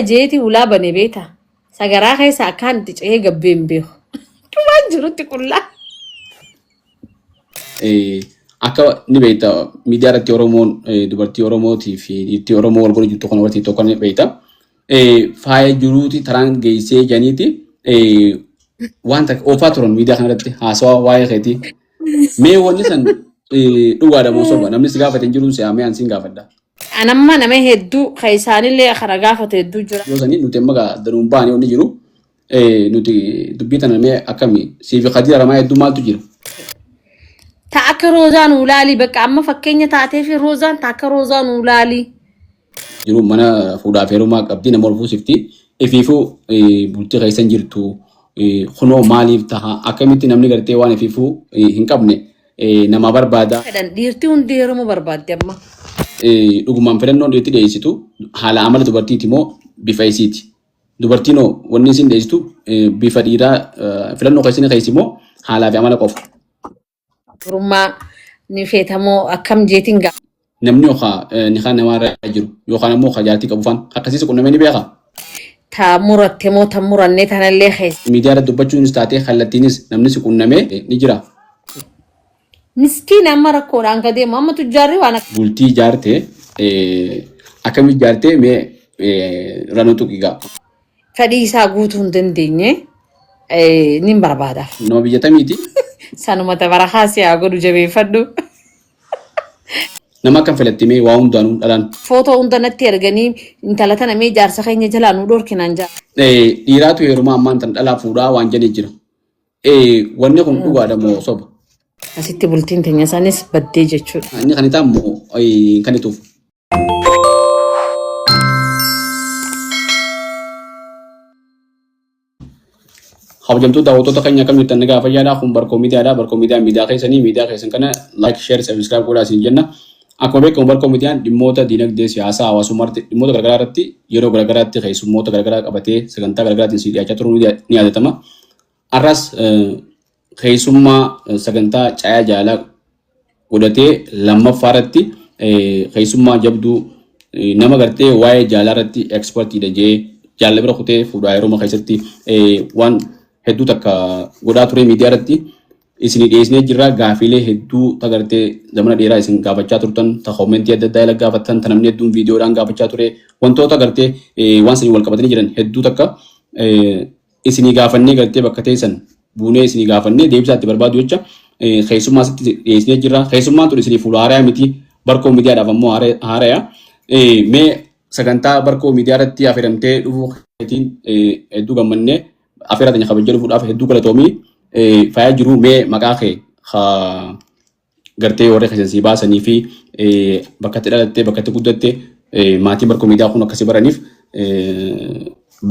jeeti hulaa bane beeta. Sagaraa keessa akkaan itti ce'ee gabbee hin beeku. Dhumaan jirutti qullaa. Akka ni beekta miidiyaa irratti Oromoon dubartii Oromootii fi dhiirtii Oromoo wal godhu jirtu kana warri tokko ni beekta. Faaya jiruuti taraan geessee janiiti wanta oofaa turan miidiyaa kana irratti haasawaa waa'ee keetii. Mee wanni san dhugaadha moo soba? Namni si gaafate hin jiruun si haamee an siin gaafadha. Anamma nama hedduu kan isaanillee kana gaafate hedduu jira. Yoo sanii nuti amma gaa danuun baane wanni jiru nuti dubbii tana mee akkami siifi Khadiir Aramaa hedduu maaltu jira? Ta akka roozaa nuu laalii bakka amma fakkeenya taatee fi roozaan ta akka roozaa nuu laalii. Jiru mana fuudhaaf heerumaa qabdi nama ol fuusifti ifiifuu bultii keessa hin jirtu kunoo maaliif taha akkamitti namni gartee waan ifiifuu hin qabne namaa barbaada. Fedhan dhiirti hundi heerumuu barbaaddi amma. Dhugumaan filannoon dhiirti dhiyeessitu haala amala dubartiiti moo bifa isiiti? Dubartiin hoo wanni isin dhiyeessitu bifa dhiiraa filannoo keessan keessi moo haalaa fi amala qofa? Durummaa ni feetamoo akkam jeetiin gaa. Namni yookaan nikaan namaa irra jiru yookaan ammoo ka jaartii qabu faan akkasiis qunnamee ni beekaa? Ta muratte moo ta murannee tanallee keessa. Miidiyaa irratti dubbachuunis taatee kallattiinis namni si qunnamee ni jira. Miskiina amma rakkoodhaan ka deemu amma tujjaarri waan akka. Bultii ijaarte akkamitti ijaarte mee ranuu tuqi gaa. Fedhii isaa guutuu hin dandeenye nin barbaadaaf. Nama biyya tamiiti? Sanuma tabarakaa si haa godhu jabeeffadhu. Nama akkam filatti mee waa hundaanuu dhalaan. Footoo hunda natti erganii intala tana mee jaarsa keenya jalaa nu dhorkinaan jaa. Dhiiraatu heerumaa ammaan tan dhalaa fuudhaa waan jedhee jira. Wanni kun dhugaadha moo soba? Asitti bultiin teenya sanis baddee jechuudha. Inni kan itaa moo kan ituuf? Kabajamtoota daawwattoota keenya akkam jirtan nagaa fayyaadha. Kun Barkoo Miidiyaadha. Barkoo Miidiyaan miidiyaa keessanii miidiyaa keessan kana like, share, subscribe godhaa isin jenna. Akkuma beekamu Barkoo Miidiyaan dhimmoota diinagdee, siyaasaa, hawaasummaa irratti dhimmoota garaagaraa irratti yeroo garaagaraatti keessummoota garaagaraa qabatee sagantaa garaagaraatiin isin dhiyaachaa turuun ni yaadatama. Har'as keessummaa sagantaa Caayaa Jaalalaa godhatee lammaffaa irratti keessummaa jabduu nama gartee waa'ee jaalalaa irratti ekspertiidha jee jaalala bira kutee fuudhaa heeruma keessatti waan hedduu takka godhaa ture miidiyaa irratti isinii dhiyeessinee jirra gaafiilee hedduu ta gartee zamana dheeraa isin gaafachaa turtan ta koomentii adda addaa jala gaafattan ta namni hedduun viidiyoodhaan gaafachaa ture wantoota gartee waan sanii wal qabatanii jiran hedduu takka isinii gaafannee gartee bakka teessan buunee isinii gaafannee deebisaa itti barbaadu jecha keessummaa asitti dhiyeessinee jirra. Keessummaan tun isinii fuula haarayaa miti. Barkoo miidiyaadhaaf ammoo haaraya. Mee sagantaa Barkoo miidiyaa irratti affeeramtee dhufuu keetiin hedduu gammannee affeeraa teenya kabajjee dhufuudhaaf hedduu galatoomii faayaa jiruu mee maqaa kee gartee warri keessan sii baasanii fi bakka itti dhalatte bakka itti guddatte maatiin Barkoo miidiyaa kun akkasii baraniif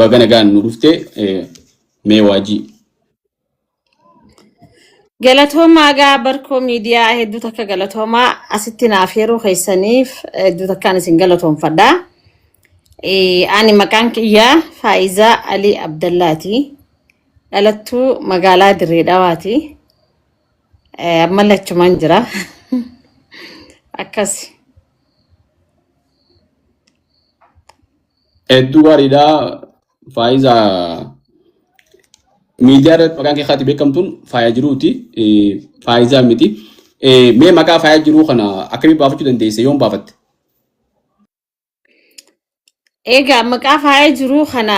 baga nagaan nu dhufte mee waajii. Galatoomaa gaa Barkoo miidiyaa hedduu takka galatoomaa asitti naaf yeroo keessaniif hedduu takkaan isin galatoomfadha. Ani maqaan kiyyaa Faayizaa Alii Abdallaati. Dhalattuu magaalaa Dirree Dhawaati. Ammallee achumaan jira. Akkasi. Hedduu gaariidha. Faayizaa miidiyaa irratti maqaan kee kaati beekamtuun faaya jiruuti. Faayizaa miti. Mee maqaa faaya jiruu kana akkamiin baafachuu dandeesse yoom baafatte? Egaa maqaa faaya jiruu kana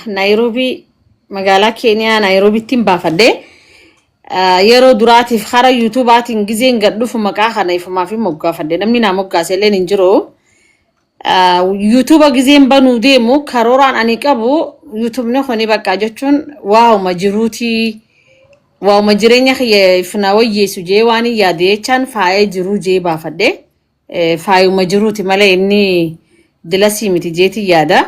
Naayiroobii magaalaa Keeniyaa Naayiroobiittiin baafadhe. Yeroo duraatiif kara yuutuubaatiin gizeen gad dhufu maqaa kana ifumaaf hin moggaafadhe. Namni naa moggaase illeen hin jiru. Yuutuuba gizeen banuu deemu karooraan ani qabu yuutuubni kuni bakka jechuun waa'uma jiruutii waa'uma jireenya kiyya if na wayyeessu jee waan hin yaade jechaan faaya jiruu jee baafadhe. Faayuma jiruuti malee inni dilasii miti jeetiin yaada.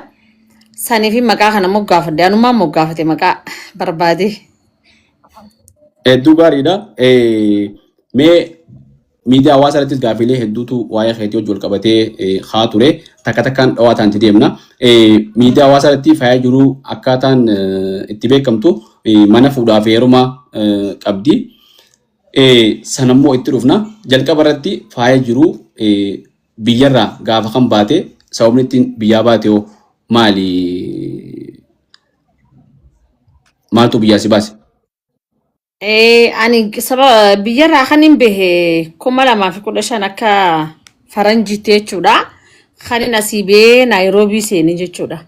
Saniif maqaa kana moggaafadhe. Anumaan moggaafate maqaa barbaade. Hedduu gaariidha. Mee miidiyaa hawaasaa irrattis gaafiilee hedduutu waa'ee keetii wajjin wal qabatee haa ture. Takka takkaan dhawaa taanti deemna. Miidiyaa hawaasaa irratti faaya jiruu akkaataan itti beekamtu mana fuudhaa fi heerumaa qabdi. Sanammoo itti dhufna. Jalqaba irratti faaya jiruu biyyarraa gaafa kan baate sababni ittiin biyyaa baate hoo Maali maaltu biyyaa si baase? Ani saba biyyarraa kan hin bahe 2015 akka faranjiitti jechuudha. Kan hin asii bahee Naayiroobii seene jechuudha.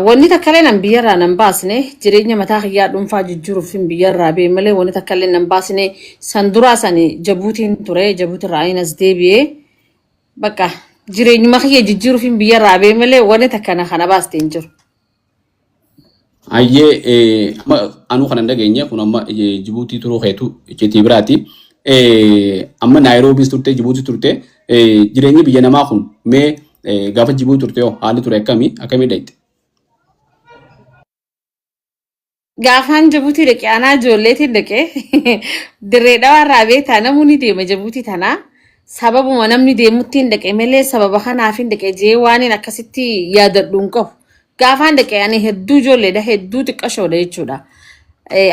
Wanni takka illee nan biyyarraa nan baasne jireenya mataa kiyyaa dhuunfaa jijjiiruuf hin biyyarraa bahe malee wanni takka illee nan baasne san duraa sani Jabuutiin ture Jabuutirraa ani as deebi'ee bakka jireenyuma kiyya jijjiiruuf hin biyyarraa bahe malee wanni takka na kana baaste hin jiru. Hayyee amma anuu kanan dhageenye kun amma Jibuutii turuu keetu icciitii biraati. Amma Naayiroobiis turte Jibuutii turte jireenyi biyya namaa kun mee gaafa Jibuutii turte hoo haalli ture akkamii akkamii dhayxe? Gaafaan Jabuutii dhaqe anaa ijoolleetiin dhaqe dirree dhawaarraa beektaa namuu ni deema Jabuutii tanaa sababuma namni deemutti hin dhaqe malee sababa kanaaf hin dhaqe jee waan hin akkasitti yaadadhu hin qabu. Gaafaan dhaqe ani hedduu ijoolleedha hedduu xiqqashoodha jechuudha.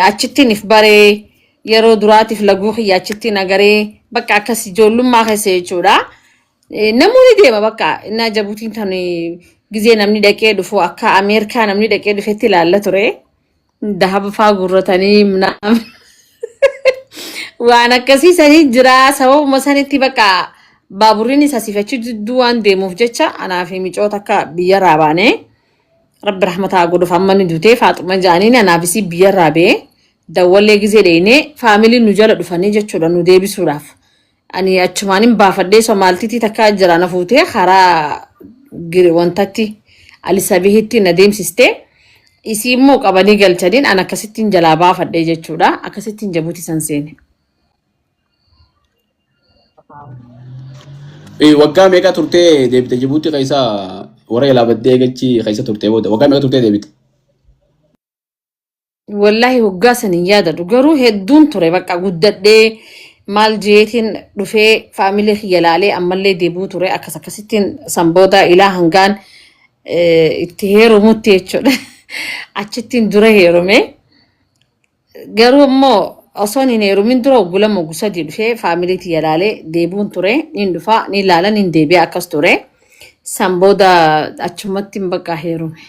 Achittiin if baree yeroo duraatiif laguu kiyya achittiin agaree bakka akkas ijoollummaa keessa jechuudha. Namuu ni deema bakka innaa Jabuutiin tan gizee namni dhaqee dhufu akka Ameerikaa namni dhaqee dhufetti ilaalla ture. Dahaba faa guurratanii waan akkasii sanii jira sababuma sanitti bakka baaburriin isa sifachi jidduu waan deemuuf jecha anaa fi micoota akka biyyarraa baanee rabbi rahmataa godhuuf amma ni duutee Faaxuma jaaniin anaaf isii biyyarraa ba'ee dawwallee gizee dheeyinee faamiliin nu jala dhufanii jechuudha nu deebisuudhaaf. Ani achumaanin baafadhee Somaaltiitii takkaa jira na fuutee karaa wantatti Alisabihitti na deemsiste. Isii immoo qabanii galchaniin an akkasittiin jalaa baafadhee jechuudha. Akkasittiin Jabuutii san seene. Waggaa meeqa turtee deebite Jibuutii keessa warra jalaa baddee eegachi keessa turtee booda waggaa meeqa turtee deebite? Wallaahi waggaa san hin yaadadhu garuu hedduun ture bakka guddadhee maal jeetiin dhufee faamilii kiyya laalee ammallee deebuu ture akkas akkasittiin san booda ilaa hangaan itti heerumutti jechuudha. Achittiin dura heerume. Garuu immoo osoon hin heerumin dura waggaa lama waggaa sadii dhufee faamilii tiyya laalee deebuun ture. Niin dhufaa niin laala niin deebi'a akkas ture. San booda achumatti bakka heerume.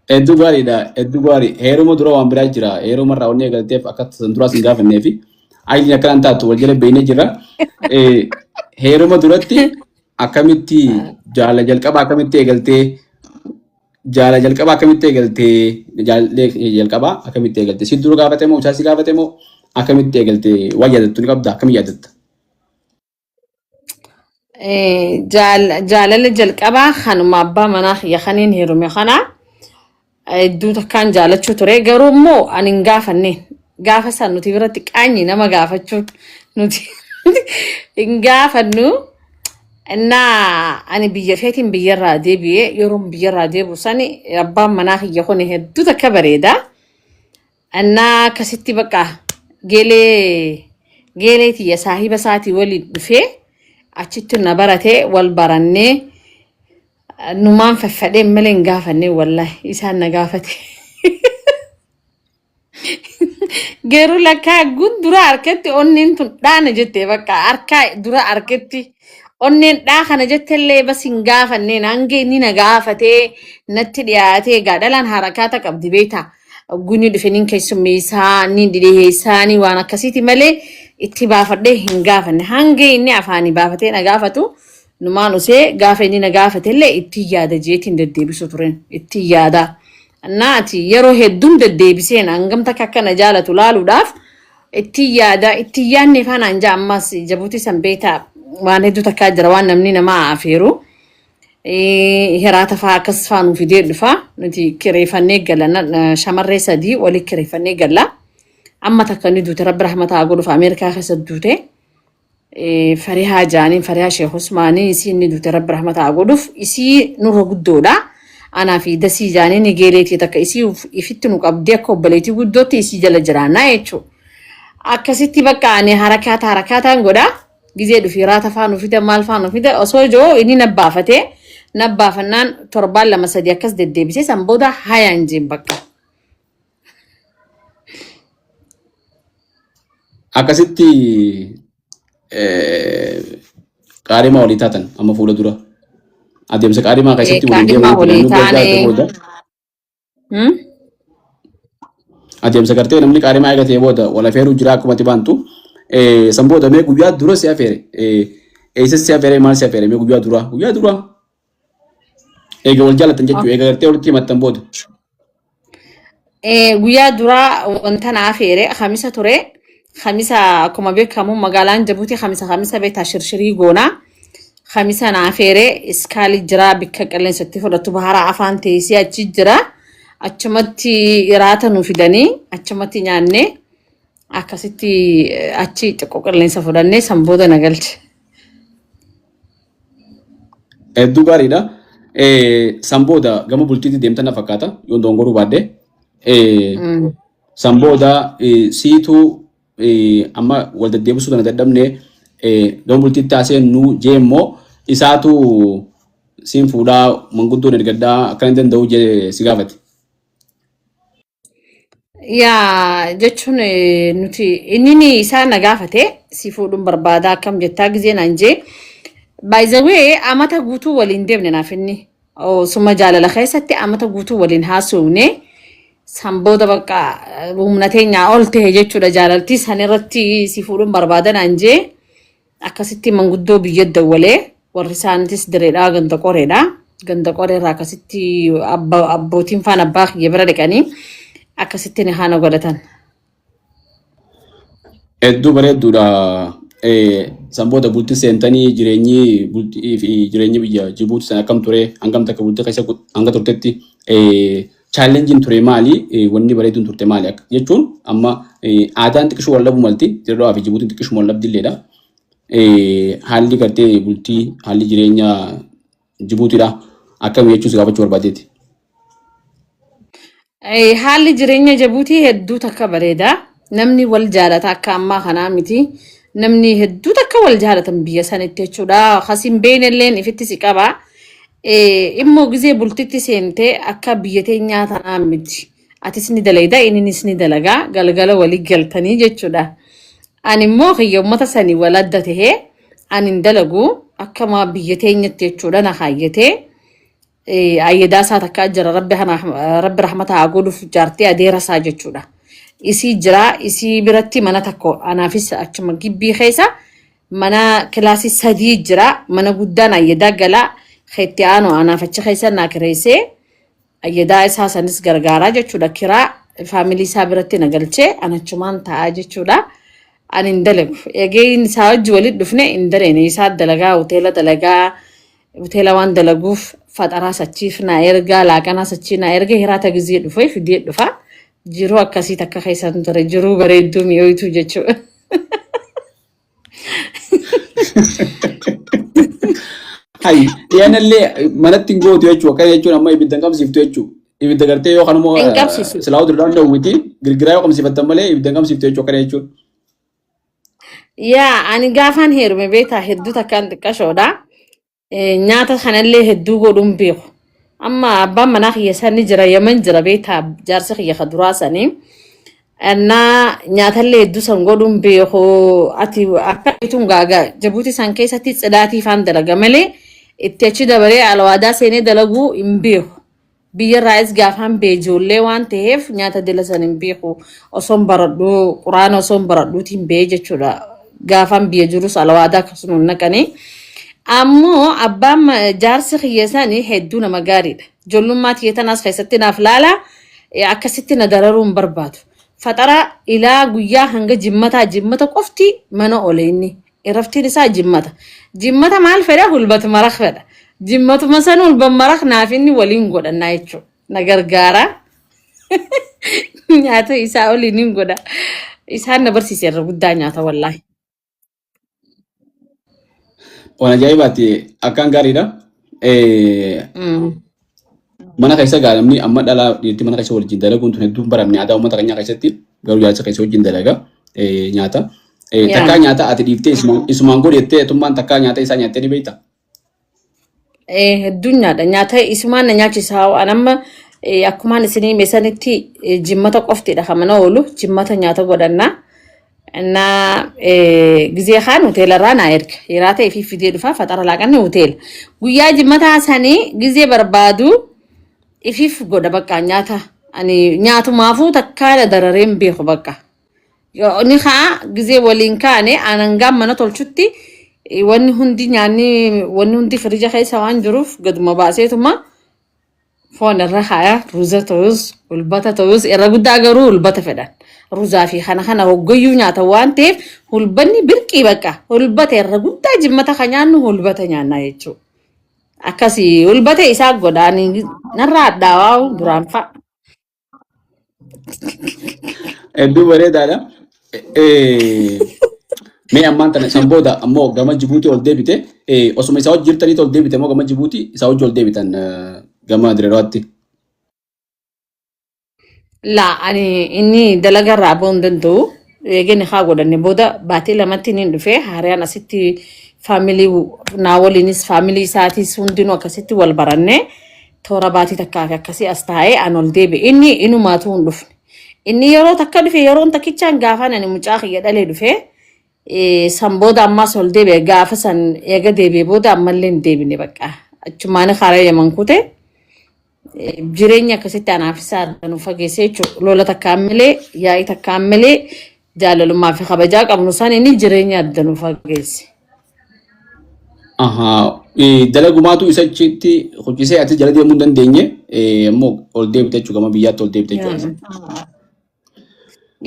Hedduu gaariidha. Hedduu gaarii. Heeruma dura waan biraa jira. Heeruma irraa wanni eegalteef akka san duraas hin gaafannee fi ayitiin akkanaan taatu wal jala beeknee jira. Heeruma duratti akkamitti jaala jalqaba akkamitti eegaltee jaala jalqaba akkamitti eegaltee jaalallee jalqaba akkamitti eegalte si dura gaafate moo isaa si gaafate moo akkamitti eegalte waan yaadattu ni qabda akkamitti yaadatta? Jaalala jalqabaa kanuma abbaa manaa kiyya kaniin heerume kana hedduu takkaan jaalachuu ture garuu immoo ani hin gaafanne gaafa san nuti biratti qaanyi nama gaafachuun nuti hin gaafannu innaa ani biyya feetiin biyyarraa deebi'ee yeroon biyyarraa deebi'u sani abbaan manaa kiyya kun hedduu takka bareeda. Annaa akkasitti bakka geelee geelee tiyya saahiba isaatii waliin dhufee achitti na barate wal barannee numaan faffadhee malee hin gaafanne wallahi isaan na gaafate. Garuu lakkaa gun dura harkatti onneen tun dhaana jette bakka harkaa dura harkatti onneen dhaa kana jettellee bas hin gaafanneen hanga inni na gaafatee natti dhiyaatee egaa dhalaan harakaata qabdi beektaa. Guni dhufe nin keessummeessaa nin dhidhiheessaa ni waan akkasiiti malee itti baafadhee hin gaafanne hanga inni afaanii baafatee na gaafatu numaan usee gaafa inni na gaafatellee itti yaada jeetiin deddeebisu turen itti yaada. Naati yeroo hedduun deddeebiseen hangam takka akka na jaalatu laaluudhaaf itti yaada itti yaadne faanaan jaa ammas Jabuutii san beektaa waan hedduu takkaa jira waan namni namaa afeeru. Hiraata fa'aa akkas fa'aa nu fidee dhufa. Nuti kireeffannee gala shamarree sadii walii kireeffannee galla. Amma takka ni duute rabbi rahmata haa godhuuf Ameerikaa keessa duute. Farihaa jaaniin Farihaa Sheekh Usmaanii isiin ni duute rabbi rahmata haa godhuuf isii nurra guddoodha. Anaa fi dasii jaaniin geeleetii takka isii ifitti nu qabdee akka obboleettii guddootti isii jala jiraannaa jechuudha. Akkasitti bakka ani harakaata harakaataan godha. Gizee dhufi raata faa nu fida maal faa nu fida osoo ijoo inni nabbaafatee nabbaafannaan torbaan lama sadii akkas deddeebisee san booda hayaan jeen bakka. Akkasitti Qaadhimaa walii taatan amma fuula dura. Adeemsa qaadhimaa keessatti waliin Qaadhimaa deemuu walii filannoo wal taane. jaalate booda. Hmm? Adeemsa gartee namni qaadhimaa eegatee booda wal afeeruu jira akkuma itti baantu. San booda mee guyyaa dura si afeere. Eessa si afeere maal si afeere mee guyyaa dura guyyaa dura. Eega wal jaalatan jechuudha eega gartee walitti himattan booda. Guyyaa duraa wanta na afeere Kamisa ture. Kamisa akkuma beekamu magaalaan Jabuutii kamisa kamisa beektaa shirshirii goona. Kamisa na afeere iskaalii jira bikka qilleensa itti fudhatu bahara afaan teessee achi jira. Achumatti iraata nu fidanii achumatti nyaanne akkasitti achi xiqqoo qilleensa fudhannee san booda na galche. Hedduu gaariidha. San booda gama bultiitti deemtan na fakkaata yoon dongoruu baadhe. San booda siituu amma wal deddeebisuu kana dadhabne gama bultiitti haaseennu jee immoo isaatu siin fuudhaa manguddoon ergadhaa akkana hin danda'u jee si gaafate. Yaa jechuun nuti inni isaa na gaafate si fuudhuun barbaada akkam jettaa gizee naan jee. By the way amata guutuu waliin deemne naaf inni. Suma jaalala keessatti amata guutuu waliin haasofne san booda bakka humna teenyaa ol ta'e jechuudha jaalaltii san irratti si fuudhuun barbaada naan jee. Akkasitti manguddoo biyya dawwalee warri isaaniitis direedhaa ganda qoreedha. Ganda qoreerraa akkasitti abbootiin faan abbaa kiyya bira dhaqanii akkasitti ni haana godhatan. Hedduu bareedduudha. San booda bultii seentanii jireenyi bultii fi jireenyi biyya Jibuuti sana akkam ture hangam takka bultii keessa hanga turtetti chaalenjiin ture maali wanni bareedduun turte maali jechuun amma aadaan xiqqishuu wal dhabuu malti Dirredawaa fi Jibuutiin xiqqishuma wal dhabdilleedha. Haalli gartee bultii haalli jireenya Jibuutiidha akkami jechuun si gaafachuu barbaadeeti. Haalli jireenya Jabuutii hedduu takka bareeda. Namni wal jaalata akka ammaa kanaa miti. Namni hedduu takka wal jaalatan biyya sanitti jechuudha. Kas hin beeknelleen ifitti si qaba. Immoo gizee bultitti seentee akka biyya teenyaa tanaa miti. Atis ni dalayda inninis ni dalagaa galgala walii galtanii jechuudha. Ani immoo kiyya uummata sanii wal adda tahee ani hin dalagu akkama biyya teenyatti jechuudha na kaayyatee. Ayyadaa isaa takka jira rabbi rabbi rahmata haa godhuuf jaartii adeera isaa jechuudha. Isii jira isii biratti mana tokko anaafis achuma gibbii keessa mana kilaasii sadii jira mana guddaan ayyadaa galaa keetti aanu anaaf achi keessa naa kireessee ayyadaa isaa sanis gargaaraa jechuudha. Kiraa faamilii isaa biratti na galchee anachumaan taa'aa jechuudha. Ani hin dalagu. Eegee isaa wajji walitti dhufne hin daleene isaa dalagaa hoteela dalagaa hoteela waan dalaguuf faxaraas achiif naa ergaa laaqanaas achii naa erga hiraata gizee dhufe fidee dhufa. Jiruu akkasii takka keessan ture jiruu bareedduu mi'ooytuu jechuudha. Hayi dhiyaanallee manatti hin gootu jechuudha. Akkana jechuun amma ibidda hin qabsiiftu jechuudha. Ibidda gartee yoo kanuma Hin qabsiisu. silaa dirraan dhowwiti girgiraa yoo qabsiifattan malee ibidda hin qabsiiftu jechuudha akkana jechuun. Yaa ani gaafaan heerume beektaa hedduu takkaan xiqqashoodha. Nyaata kanallee hedduu godhuun beeku. Amma abbaan manaa kiyya sani jira Yaman jira beektaa jaarsi kiyya ka duraa sanii. Annaa nyaatallee hedduu san godhuun beeku ati akka beektuun gaagaa Jabuutii san keessatti tsidaatii faan dalaga malee itti achi dabaree alwaadaa seenee dalaguu hin beeku. Biyya irraayis gaafaan bee ijoollee waan ta'eef nyaata dila san hin beeku. Osoon baradhuu quraana osoon baradhuutiin bee jechuudha. Gaafaan biyya jirus alawaadaa akkasuma hin naqanii. Ammoo abbaan jaarsi kiyya sani hedduu nama gaariidha. Ijoollummaa tiyya tanaas keessatti naaf laala akkasitti na dararuu hin barbaadu. Faxara ilaa guyyaa hanga jimmataa jimmata qofti mana oole inni. Iraftiin isaa jimmata. Jimmata maal fedha? Hulbat maraq fedha. Jimmatuma san hulbat maraq naaf inni waliin godhannaa jechuudha. Na gargaara. Nyaata isaa waliin hin godha. Isaan na barsiise irra guddaa nyaata wallaahi. Waan ajaa'ibaati akkaan gaariidha. Mana keessa gaa namni amma dhalaa dhiirti mana keessa wajjin dalaguun tun hedduun baramne aadaa uummata keenyaa keessatti garuu jaarsa keessa wajjin dalaga nyaata. Takkaa nyaata ati dhiiftee isumaan godhi jettee atummaan takkaa nyaata isaa nyaattee ni beektaa? Hedduun nyaadha. Nyaata isumaan na nyaachisaa waan amma akkumaan isinii hime sanitti jimmata qoftidha kan mana oolu jimmata nyaata godhanna. Innaa gizee kaan hoteela irraa naa erga. Yeraa ta'e fi fidee dhufaa faxara laaqanne hoteela. Guyyaa jimmataa sanii gizee barbaadu ifiif godha bakka nyaata. Ani nyaatumaafuu takkaa na dararee hin beeku bakka. Yoo Ni kaa gizee waliin kaane anangaan mana tolchutti wanni hundi nyaanni wanni hundi firija keessa waan jiruuf gaduma baaseetuma foon irra kaaya ruuza ta'us hulbata ta'us irra guddaa garuu hulbata fedhan. Ruuzaa fi kana kana hoggayyuu nyaatan waan ta'eef hulbanni birqii bakka hulbata irra guddaa jimmata kan nyaannu hulbata nyaannaa jechuudha. Akkasii hulbata isaa godhaanii narraa addaawaa duraan fa'a. Hedduu bareedaadha. Mee ammaan tana san booda ammoo gama Jibuutii ol deebite osuma isaa wajji jirtaniitu ol deebite moo gama Jibuutii isaa wajji ol deebitan gama Direedawaatti? Laa ani inni dalaga irraa ba'uu hin danda'u. Eegeen haa godhanne booda baatii lamatti niin dhufe haariyaan asitti faamilii naa waliinis faamilii isaatis hundinuu akkasitti wal baranne toora baatii takkaa fi akkasii as taa'ee an ol deebi'e. Inni inumaatuu hin dhufne. Inni yeroo takka dhufe yeroon takkichaan gaafaan ani mucaa kiyya dhalee dhufe san booda ammaas ol deebi'e gaafa san eega deebi'e booda ammallee hin deebine bakka achumaan karaa yaman kute. Jireenya akkasitti anaaf isaa adda nu fageesse jechuudha. Lola takkaan malee yaa'ii takkaan malee jaalalummaa fi kabajaa qabnu san inni jireenya adda nu fageesse. Ahaa. Dalagumaatu isa achitti hojjisee ati jala deemuu hin dandeenye ammoo ol deebite jechuudha gama biyyaatti ol deebite jechuudha.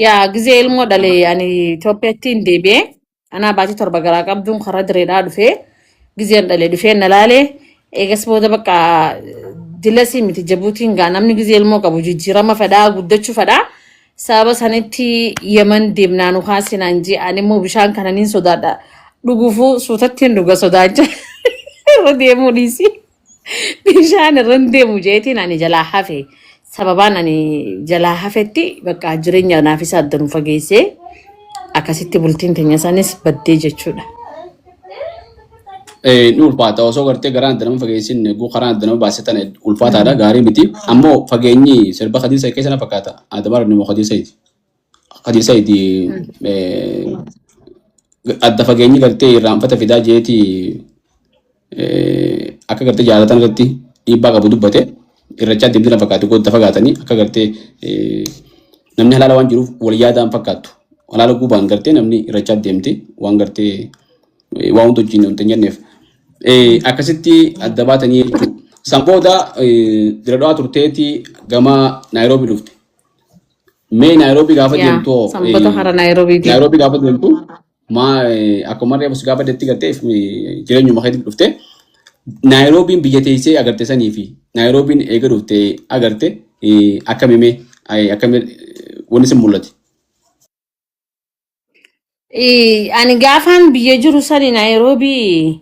Yaa gizee ilmoo dhale ani Itoophiyaatti hin deebi'e. Anaa baatii 7 garaa qabduun karaa direedhaa dhufee gizeen dhale dhufee na laale eegas booda bakka dilasii miti jabuutiin gaa namni gizee ilmoo qabu jijjiirama fedhaa guddachuu fedhaa sababa sanitti yeman deemnaa nu kaasinaan jee ani immoo bishaan kana niin sodaadha dhuguufuu suutatti hin dhuga sodaacha irra deemuu dhiisi bishaan irra hin deemu jeetiin ani jalaa hafe sababaan ani jalaa hafetti bakka jireenya naaf isa adda nu fageessee akkasitti bultiin teenya sanis baddee jechuudha. Ni ulfaata osoo gartee garaan adda nama fageessin guu karaan adda nama baase tana ulfaataadha gaarii miti ammoo fageenyi sirba Khadiir Said keessa na fakkaata Adamaar ni moo Khadiir Said Khadiir Said adda fageenyi gartee irraanfata fidaa jeeti akka gartee jaalatan irratti dhiibbaa qabu dubbate irrachaa deemti na fakkaatu godda fagaatanii akka gartee namni halaala waan jiruuf wal yaadaan fakkaattu halaala guubaan gartee namni irrachaa deemti waan gartee waan hunda wajjin hin jenneef akkasitti adda baatanii jechuudha. San booda dira turteeti gama Naayiroobii dhufte. Mee Naayiroobii gaafa Yaa deemtu hoo, sanbata hara Naayiroobii deemu. Naayiroobii gaafa deemtu maa akkuma reefu si gaafatetti gartee jireenyuma keetiif dhufte Naayiroobiin biyya teessee agarte sanii fi Naayiroobiin eega dhufte agarte akkami mee akkami wanni sin mul'ate. Ani gaafaan biyya jiru sani Naayiroobii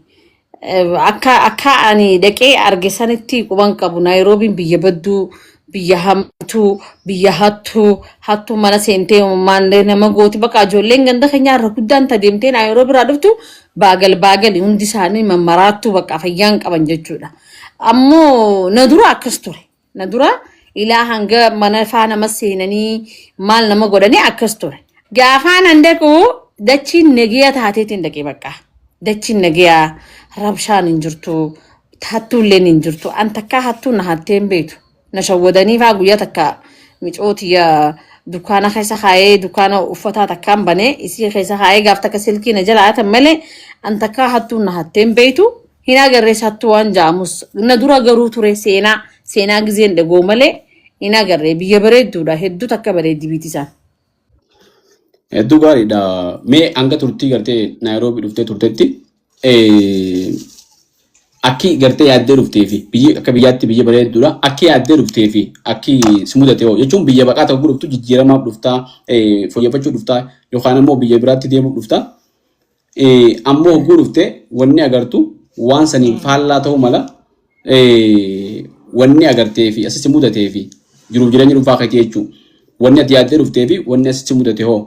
akka ani dhaqee arge sanitti quban qabu. Naayiroobiin biyya badduu, biyya hamtuu, biyya hattuu, hattuu mana seentee maallee nama gooti. Bakka ijoolleen ganda keenyaa irra guddaan ta deemtee Naayiroobii irraa dhuftu baagal baagali hundi isaanii mammaraattuu bakka fayyaan qaban jechuudha. Ammoo na dura akkas ture. Na dura ilaa hanga mana faa nama seenanii maal nama godhanii akkas ture. Gaafaan an dhaqu dachiin nagiya taateetiin dhaqee bakka. Dachiin nagiyaa rabshaan hin jirtu hattuulleen hin jirtu. An takkaa hattuu na hattee hin beektu. Na shawwadanii faa guyyaa takka micootiyya dukkaana keessa kaayee dukkaana uffataa takkaan banee isii keessa kaayee gaaf takka silkii na jala hatan malee an takkaa hattuun na hattee hin beektu. Hin agarrees hattuu waan ja'amus na dura garuu ture seenaa seenaa gizeen dhagoo malee hin agarree biyya bareedduudha hedduu takka bareeddi biiti isaan. Hedduu gaariidha. Mee hanga turtii gartee Naayiroobii dhuftee turtetti akki gartee yaaddee dhuftee fi biyyi akka biyyaatti biyya bareedduudha. Akki yaaddee dhuftee fi akki si mudate hoo jechuun biyya baqaa tokko dhuftu jijjiiramaaf dhuftaa fooyyeffachuu dhuftaa yookaan immoo biyya biraatti deemuuf dhuftaa. Ammoo hogguu dhufte wanni agartu waan saniin faallaa ta'uu mala wanni agartee fi asitti mudatee fi jiruuf jireenya dhuunfaa keetii jechuudha. Wanni ati yaaddee dhuftee fi wanni asitti mudate hoo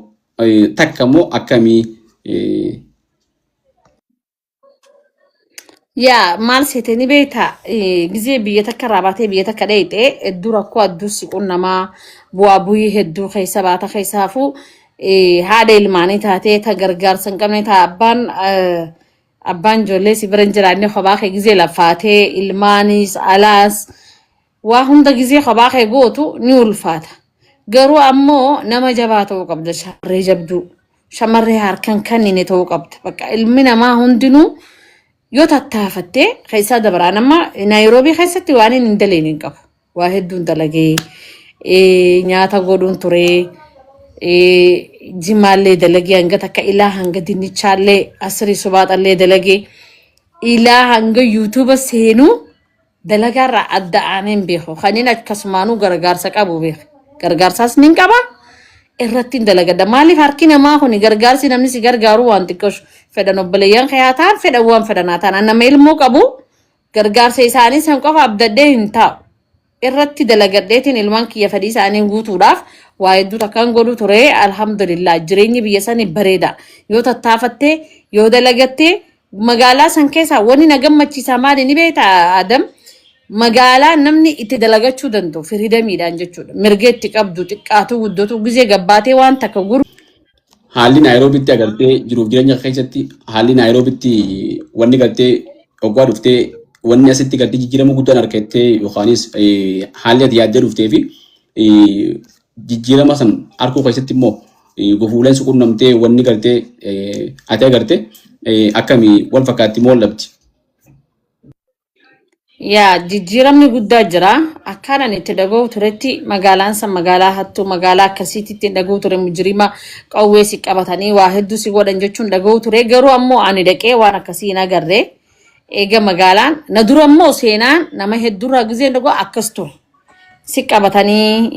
takka immoo akkamii Yaa maal seete ni beektaa gizee biyya takka irraa baatee biyya takka dheeyxee hedduu rakkoo adduu si qunnamaa bu'aa bu'ii hedduu keessa baata keessaafuu Haadha ilmaanii taatee ta gargaarsa hin qabne, ta abbaan ijoollee si bira hin jiraanne, kophaa kee gizee lafaatee ilmaanis alaas waa hunda gizee kophaa kee gootu ni ulfaata. Garuu ammoo nama jabaa ta'uu qabda, shamarree jabduu, shamarree harkan kannine ta'uu qabda. Bakka ilmi namaa hundinuu yoo tattaafattee keessaa dabaraan amma Naayiroobii keessatti waan hin daleen hin qabu. Waa hedduun dalagee, nyaata godhuun ture, jimaallee dalagee, hanga takka ilaa hanga dinnichaallee asirii subaaxallee dalagee, ilaa hanga yuutuuba seenuu dalagaarraa adda aanee hin beeku. Kanneen akkasumaanuu gargaarsa qabu beeku. Gargaarsaas nin qaba. Irratti hin dalagadha. Maaliif harki namaa kuni gargaarsi namni si gargaaru waan xiqqooshu fedhan obboleeyyan kee haa ta'an, fedhan waan fedhan haa ta'an. Nama ilmoo qabu gargaarsa isaanii san qofa abdadhee hin taa'u. Irratti dalagadheetiin ilmaan kiyya fedhii isaanii guutuudhaaf waa hedduu takkaan godhu ture. Alhamdulillah, jireenyi biyya sanii bareeda. Yoo tattaafattee, yoo dalagattee, magaalaa san keessaa wanni na gammachiisaa maali ni beektaa, Adam? Magaalaa namni itti dalagachuu danda'u freedomiidhaan jechuudha. Mirga itti qabdu xiqqaatu guddatu gizee gabbaatee waan takka guru. Haalli Naayiroobitti agartee jiruuf jireenya keessatti, haalli Naayiroobitti wanni gartee hoggaa dhuftee wanni asitti gartee jijjiirama guddaan argattee yookaanis haalli ati yaaddee dhuftee fi jijjiirama san arguu keessatti immoo gufuuleen si qunnamtee, wanni gartee ati agarte akkamii wal fakkaatti moo dhabdi? Yaa, jijjiiramni guddaa jira. Akkaan ani itti dhaga'u turetti magaalaan san magaalaa hattuu, magaalaa akkasiitti ittiin dhaga'u ture, mujirima qawwee si qabatanii waa hedduu si godhan jechuun dhaga'u ture. Garuu ammoo ani dhaqee waan akkasii hin agarre. Eega magaalaan na dura immoo seenaan nama hedduurraa gizeen dhaga'u akkas ture. Si qabatanii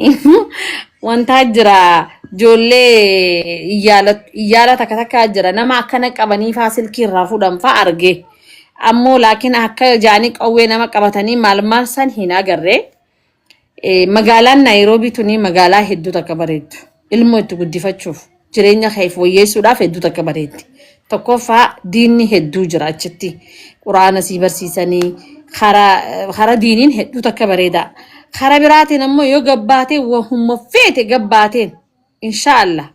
wantaa jira, ijoollee iyyaala takka takka jira, nama akkana qabanii faa silkii irraa fuudhan faa arge. Ammoo laakiin akka jaanii qawwee nama qabatanii maal maal san hin agarre. Magaalaan Naayiroobii tuni magaalaa hedduu takka bareeddu. Ilmoo itti guddifachuuf, jireenya keef wayyeessuudhaaf hedduu takka bareeddi. Tokkoffaa, diinni hedduu jira achitti. Quraana sii barsiisanii karaa diiniin hedduu takka bareeda. Karaa biraatiin ammoo yoo gabbaatee wahuma feete gabbaateen inshaallah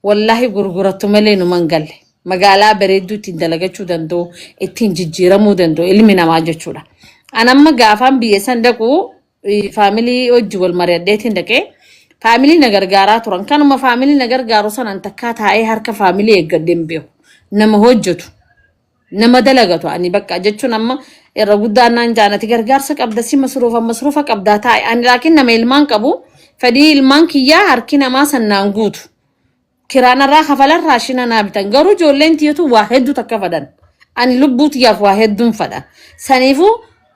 wallahi gurgurattu malee numan galle. Magaalaa bareedduu ittiin dalagachuu danda'u, ittiin jijjiiramuu danda'u ilmi namaa jechuudha. An amma gaafaan biyya san dhaqu family hojii wal mari'adheetiin dhaqee family na gargaaraa turan. Kanuma family na gargaaru sanan takkaa taa'ee harka family eeggadhee hin beeku. Nama hojjetu, nama dalagatu ani bakka jechuun amma irra guddaan naan jaanati gargaarsa qabda, si masruufa masruufa qabdaa taa'e. Ani laakiin nama ilmaan qabu, fedhii ilmaan kiyyaa harki namaa sannaan guutu. Kiraanarraa kafalan, raashina naa bitan, garuu ijoolleen tiyyatu waa hedduu takka fadhan. Ani lubbuu tiyyaaf waa hedduun fadha. Saniifuu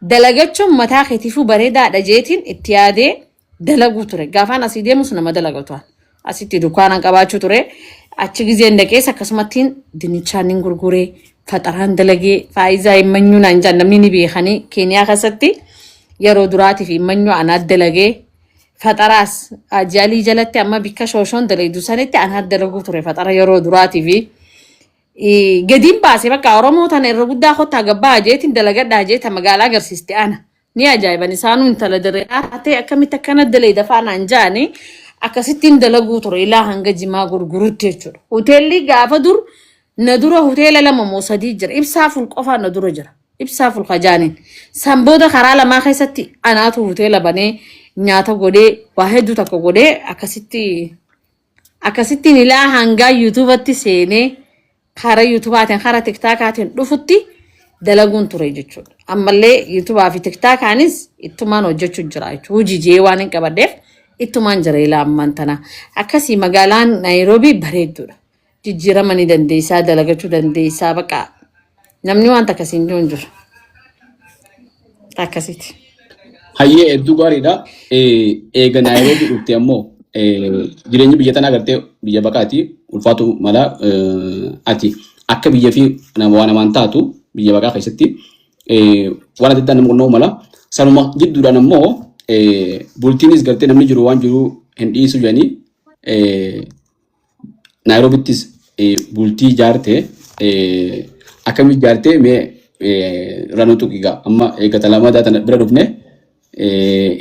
dalagachuun mataa keetiifuu bareedaadha jeetiin itti yaadee dalaguu ture. Gaafaan asii deemus nama dalagatu. Asitti dukkaanaan qabaachuu ture. Achi gizeen dhaqees akkasumattiin dinnichaan nin gurguree, faxaraan dalagee, faayizaa himmanyuu naan jaan namni ni beekanii Keeniyaa keessatti yeroo duraatiif himmanyuu anaat dalagee, faxaraas ajaalii jalatti amma bikka shooshoon dalagdu sanitti anaat dalaguu ture faxara yeroo duraatii fi gadiin baase. Bakka Oromoo tana irra guddaa kottaa gabbaa jeetiin dalagadhaa jeeta magaalaa agarsiiste ana. Ni ajaa'iban isaanuu, intala dirree taatee akkamitti akkana dalayda faanaan jaanii akkasittiin dalaguu ture ilaa hanga jimaa gurgurutti jechuudha. Hoteelli gaafa dur na dura hoteela lama moo sadii jira. Ibsaa ful qofaan na dura jira. Ibsaa ful kajaaniin. San booda karaa lamaa keessatti anaatu hoteela banee, nyaata godhee, waa hedduu takka godhee, akkasitti akkasittiin ilaa hangaa yuutuubatti seenee karaa yuutubaatiin karaa tiktaakaatiin dhufutti dalaguun ture jechuudha. Ammallee yuutubaa fi tiktaakaanis ittumaan hojjechuu jira jechuudha. Hojii jee waan hin qabadheef ittumaan jira ilaa ammaan tana. Akkasii magaalaan Naayiroobii bareedduudha. Jijjiirama ni dandeessaa, dalagachuu dandeessaa, baqa namni waan akkasiin jiru hin jiru. Akkasiiti. Hayyee, hedduu gaariidha. Eega Naayiroobii dhufte ammoo jireenyi biyya tanaa gartee biyya baqaati ulfaatu mala, ati akka biyya fi waa namaan taatu biyya baqaa keessatti waan adda addaa nama qunnamuu mala. Sanuma jidduudhaan ammoo bultiinis gartee namni jiru waan jiru hin dhiisu jedhanii Naayiroobiittis bultii ijaarte. Akkamitti ijaarte mee irraa tuqi gaa? Amma eeggata lamadaa tana bira dhufne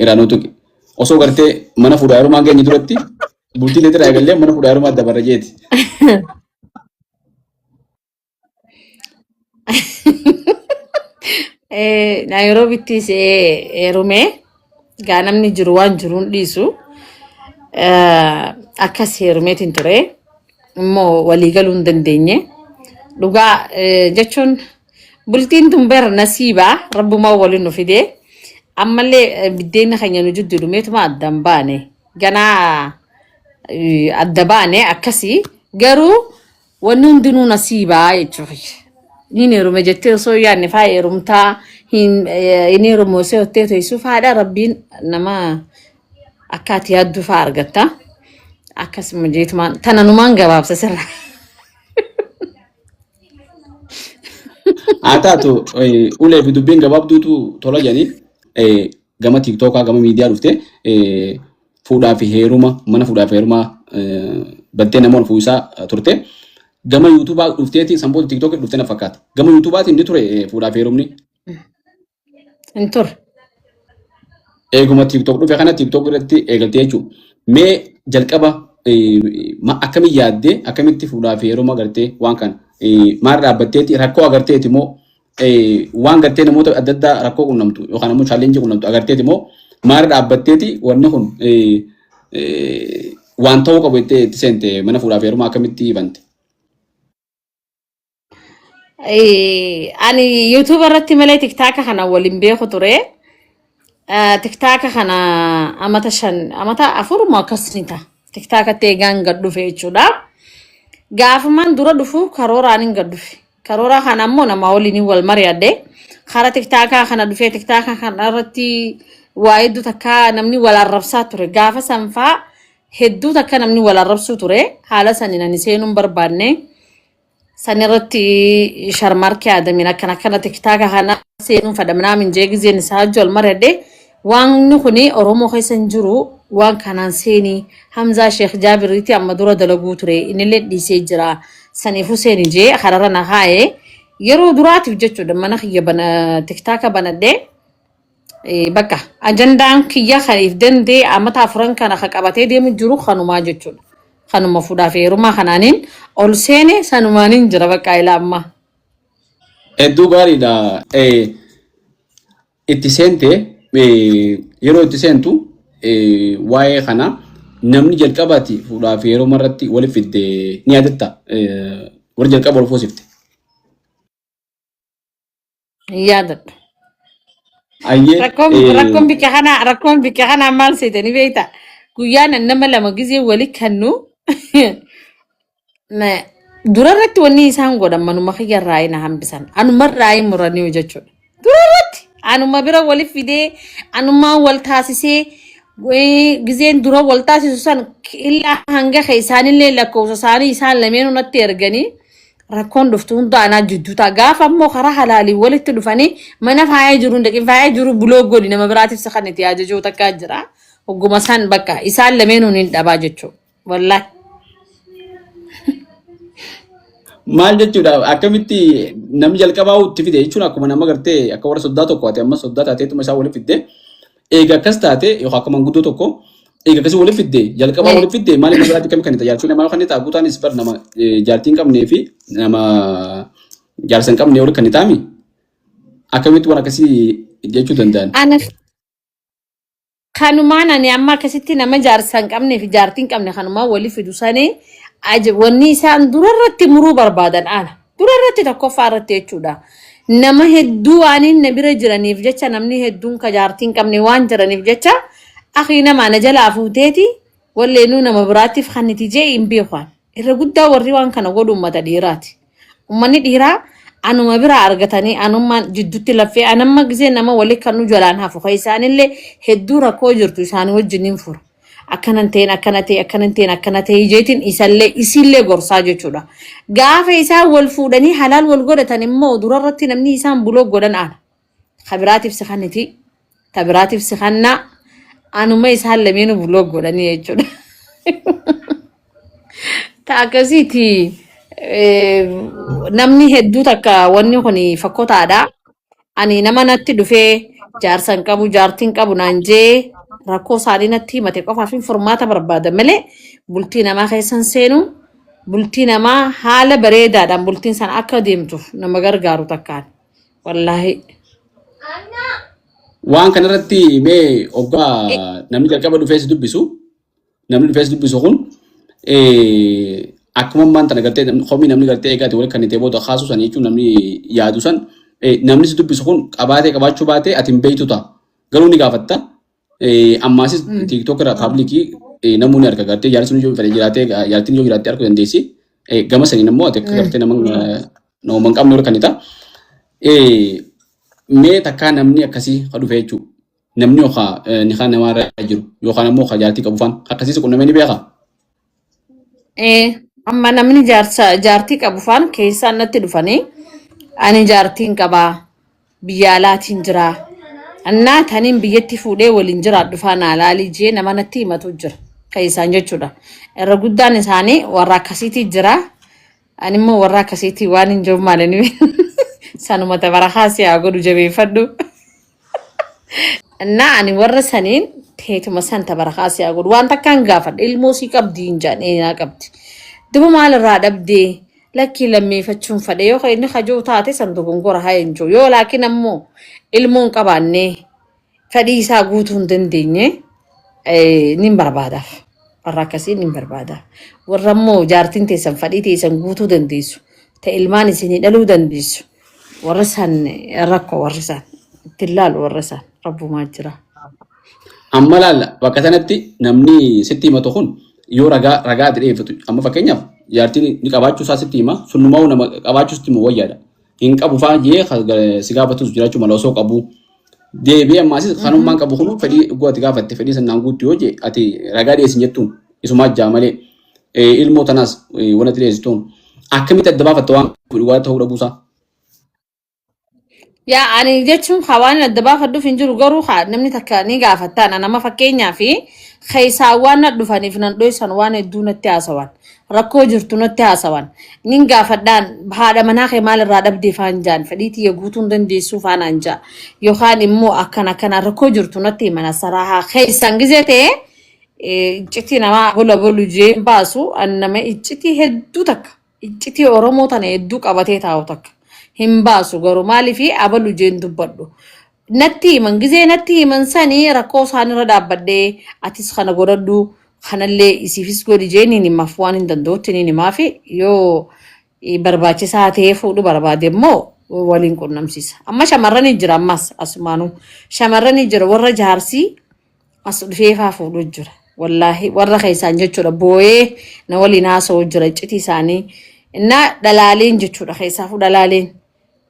irraa tuqi. Osoo gartee mana fuudhaa yeroo maan geenye duratti Bultii leetira eegallee mana fuudhaa heerumaa dabarra jeeti. Naayiroobiittis heerume gaa namni jiru waan jiruun dhiisu akkas heerumeetiin ture immoo walii galuu hin dandeenye. Dhugaa jechuun bultiin tun bar nasiibaa rabbumaa waliin nu fide ammallee biddeenni keenya nu jidduu dhumeetuma addaan baane ganaa adda baane akkasii garuu wanni hundinuu nasiibaa jechuudha. Niin heerume jettee osoo hin yaadne faa heerumtaa hin heerumu osoo jettee teessu faadha rabbiin nama akka ati yaaddu faa argatta. Akkasuma jeetumaan tananumaan gabaabsa sirra. Haa taatu ulee fi dubbiin gabaabduutu tola jedhanii gama tiiktookaa gama miidiyaa dhufte fuudhaa fi heeruma mana fuudhaa fi heerumaa baddee nama ol fuusaa turte. Gama yuutuubaa dhufteeti sanboota tiiktookii dhuftee na fakkaata. Gama yuutuubaatiin ni ture fuudhaa fi heerumni. Hin turre. Eeguma tiiktook dhufe kana tiiktook irratti eegaltee jechuudha. Mee jalqaba akkamiin yaaddee akkamitti fuudhaa fi heeruma gartee waan kana maal dhaabbatteeti rakkoo agarteeti moo waan gartee namoota adda addaa rakkoo qunnamtu yookaan ammoo chaalenjii qunnamtu agarteeti moo maal dhaabbatteeti wanni kun waan ta'uu qabu jettee itti seente mana fuudhaa fi heerumaa akkamitti bante? Ani YouTube irratti malee tiktaaka kana waliin beeku ture. Tiktaaka kana amata 5 amata 4 moo akkas ni ta'a. Tiktaakatti eegaan gad dhufe jechuudha. Gaafumaan dura dhufu karooraan hin gad dhufe. Karoora kana ammoo nama waliin wal mari'adhe. Kara tiktaakaa kana dhufee tiktaaka kana irratti waa hedduu takka namni wal arrabsaa ture. Gaafa sanfaa hedduu takka namni wal arrabsuu ture. Haala saniin ani seenuu hin barbaanne. San irratti sharmarkee aadamiin akkana akkana tiktaaka kana seenuun fedha minaamin jee gizeen isaa hojii wal mari'adhe. Waan kuni Oromoo keessa hin jiru waan kanaan seenii Hamzaa Sheekh Jaabiriiti amma dura dalaguu ture innillee dhiisee jira saniifuu seeni jee kararra na kaa'e yeroo duraatiif jechuudha mana kiyya bana tiktaaka banadhe bakka ajandaan kiyya kan if danda'e amata afuran kana ka qabatee deemu jiru kanumaa jechuudha. Kanuma fuudhaa fi heerumaa kanaaniin ol seene sanumaaniin jira bakka ilaa ammaa. Hedduu gaariidha. Itti seente yeroo itti seentu waa'ee kana namni jalqabaati fuudhaa fi heeruma irratti walitti fidde ni yaadatta. Warri jalqaba wal fuusifte. Hin yaadadhu. Ayyee Rakkoon rakkoon bikka kanaa rakkoon bikka kanaa maal seete ni beekta. Guyyaan nama lama gizee wali kannu dura irratti wanni isaan godhan manuma kiyya irraa na hambisan. Anuma irraa muranii jechuudha. Dura irratti anuma bira wali fidee anumaan wal taasisee gizeen dura wal taasisu san illaa hanga isaanillee lakkoofsa isaanii isaan lameenuu natti erganii rakkoon dhuftu hunda anaa jidduu ta'a. Gaafa ammoo karaa halaalii walitti dhufanii mana faaya jiru hin dhaqin faaya jiru buloo godhi nama biraatiif si kan itti ajajuu takkaa jira. Hogguma isaan bakka isaan lameenuun hin dhabaa jechuudha. Wallaahi. Maal jechuudha akkamitti namni jalqabaa itti fide jechuun akkuma nama gartee akka warra soddaa tokko ati amma soddaa taateetuma isaa walitti fidde eega akkas taate yookaan akka manguddoo tokko eega akkasii walitti fidde jalqabaa walitti fidde maal nama biraatti akkami kan jaartii namaa kan ta'a guutaanis bar nama jaartii hin qabnee fi nama jaarsa hin qabne walitti kan ta'ami akkamitti waan akkasii jechuu danda'an. Ana kanumaan ani amma akkasitti nama jaarsa hin qabnee fi jaartii hin qabne kanumaan wali fidu sanii wanni isaan dura irratti muruu barbaadan ana. Dura irratti tokkoffaa irratti jechuudha. Nama hedduu waan inni bira jiraniif jecha namni hedduun ka jaartii hin qabne waan jiraniif jecha akii nama ana jalaa fuuteeti walleenuu nama biraatiif kanniti jee hin beeku. Irra guddaa warri waan kana godhu uummata dhiiraati. Uummanni dhiiraa anuma biraa argatanii anummaan jidduutti laffee anamma gisee nama wali kan nu jalaan hafu kan isaanillee hedduu rakkoo jirtu isaanii wajjin hin fura. Akkanan ta'een akkana ta'e akkanan ta'een akkana ta'e jeetiin isallee isiillee gorsaa jechuudha. Gaafa isaan wal fuudhanii halaal wal godhatan immoo durarratti namni isaan buloo godhan ana. Kabiraatiif si kanniti tabiraatiif si kannaa anuma isaan lameenuu buloo godhanii jechuudha. Ta akkasiiti namni hedduu takka wanni kun fakkotaadha. Ani nama natti dhufee jaarsa hin qabu jaartii hin qabu naan jee Rakkoo isaanii natti himate qofaaf hin furmaata barbaada malee bultii namaa keessan seenu, bultii namaa haala bareedaadhaan bultiin sana akka deemtuuf nama gargaaru takkaan. Wallaahi. Waan kanarratti mee hoggaa namni jalqaba dhufee si dubbisu, namni dhufee si dubbisu kun akkuma ammaan tana gartee komii namni gartee eegaati wal kan itee booda kaasu san jechuun namni yaadu san, namni si dubbisu kun qabaatee qabaachuu baatee ati hin beektu ta'a. Garuu ni gaafatta. Ammaasis TikTok irraa public namoonni arga, gartee jaarsi sun yoo fedhe jiraatee, jaartiin yoo jiraatte arguu dandeessi. Gama saniin immoo ati akka gartee nama nama hin qabne kan ta'a. Mee takkaa namni akkasii ka dhufe jechuudha. Namni yookaan ni kan namaarra jiru yookaan ammoo ka jaartii qabu faan akkasiis qunnamee ni beekaa? Amma namni jaarsa jaartii qabu faan keessaan natti dhufanii, ani jaartiin qabaa, biyya alaatiin jira. Annaa taniin biyyatti fuudhee waliin jiraadhu faana alaalii jee nama natti himatu jira. Keessaan jechuudha. Irra guddaan isaanii warra akkasiitii jira. Ani immoo warra akkasiitii waan hin jiru maalini sanuma tabarakaa si haa godhu, jabeeffadhu. Innaa ani warra saniin teetuma san tabarakaa si haa godhu, waan takkaan gaafadha, ilmoo sii qabdi hin jaan, eenyaa qabdi. Duba maal irraa dhabdee? Lakkii, lammeeffachuun fadhe. Yoo inni kajoo taate san dogongora haa hin jiru, yoo laakiin ammoo ilmoo hin qabaannee fedhii isaa guutuu hin dandeenye nin barbaadaaf. Warra akkasii nin barbaadaaf. Warra immoo jaartiin teessan fedhii teessan guutuu dandeessu, ta ilmaan isinii dhaluu dandeessu. Warra san rakkoo warri san ittiin laalu, warra san rabbumaa jira. Amma laalla, bakka sanatti namni sitti himatu kun yoo ragaa ati dhiyeeffatu, amma fakkeenyaaf jaartiin ni qabaachuu isaa sitti hima, sunnumaa nama qabaachuu sitti himu wayyaadha. Hin qabu fa'aa jee si gaafatus jiraachuu mala osoo qabu. Deebi'ee ammaasis kanummaan qabu kun fedhii dhuguu ati gaafatte fedhii sanaan guuttu yoo jee, ati ragaa dhiyeessin jettuun isumaa jaa malee ilmoo tanaas wanti dhiyeessituun akkamitti adda baafatta waan dhugaa ta'uu dhabuusaa? Yaa, ani jechuun waan adda baafadhuuf hin jiru, garuu haa namni takka ni gaafattaan nama fakkeenyaa fi keessaa waan na dhufaniif nan dhoysan, waan hedduu natti haasawan, rakkoo jirtu natti haasawan, nin gaafadhaan, haadha manaa kee maal irraa dhabdee faan jaan, fedhii tiyya guutuu hin dandeessuu faanaan jaa, yookaan immoo akkana akkana rakkoo jirtu natti himan. Saraahaa keessaan gizee ta'e iccitii namaa bola bolu jee hin baasu. An nama iccitii hedduu takka, iccitii Oromoo tana hedduu qabatee taa'u takka hin baasu, garuu maaliif abalu jeen dubbadhu. Natti himan, gizee natti himan sanii rakkoo isaanirra dhaabbadhee atis kana godhadhu, kanallee isiifis godhi jee niin himaaf, waan hin danda'utti niin himaafi, yoo barbaachisaa ta'ee fuudhu barbaade immoo waliin qunnamsiisa. Amma shamarranii jira, ammas asumaanuu shamarranii jira, warra jaarsii as dhufee faa fuudhu jira. Wallaahi warra keessaan jechuudha, boo'ee na waliin haasa'u jira iccitii isaanii. Innaa dhalaaleen jechuudha, keessaafuu dhalaaleen.